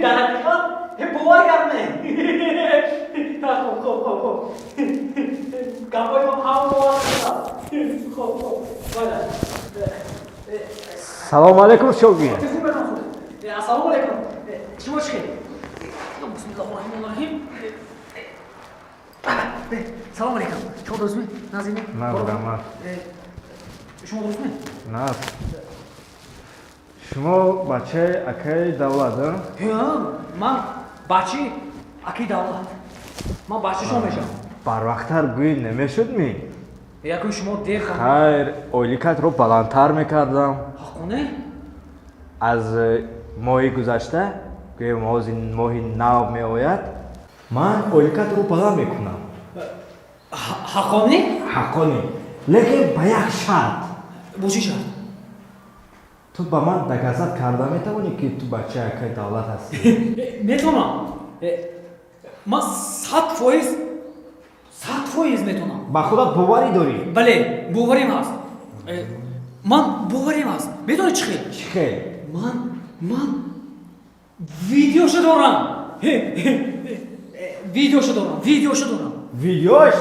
Дар ҳақиқат бовар кардне. Хоб, хоб, хоб, хоб, гапҳои ман ҳама бовар кардам. Хоб, хоб, бале. Салому алейкум, шогирд. Ассалому алейкум. Шумо чӣ хел? Бисмиллоҳи роҳмони роҳим. Салом алейкум. Шумо дурустме? Назиме? На, раҳмат. Шумо дурустме? На, шумо бачаи акаи Давлат, а? Ман бачаи акаи Давлат. Ман бачаи шумо мешавам. Барвақттар гӯӣ намешуд ми? Якои шумо дер. Хайр, ойликатро баландтар мекардам. Ҳаққоне? Аз моҳи гузашта, гӯем, ҳозир моҳи нав меояд, ман ойликатро баланд мекунам. Ҳаққонӣ? Ҳаққонӣ, лекин ба як шарт. Бо чӣ шарт? Ту ба ман доказать карда метавонӣ, ки ту бачаи акаи Давлат ҳастӣ? Метавонам. Ман 100%, 100% метавонам. Ба худат боварӣ дорӣ? Бале, боварим ҳаст. Ман боварим ҳаст. Медонӣ чӣ хел? Чӣ хел? Ман видеошо дорам, видеошо дорам, видеошо дорам. Видеош?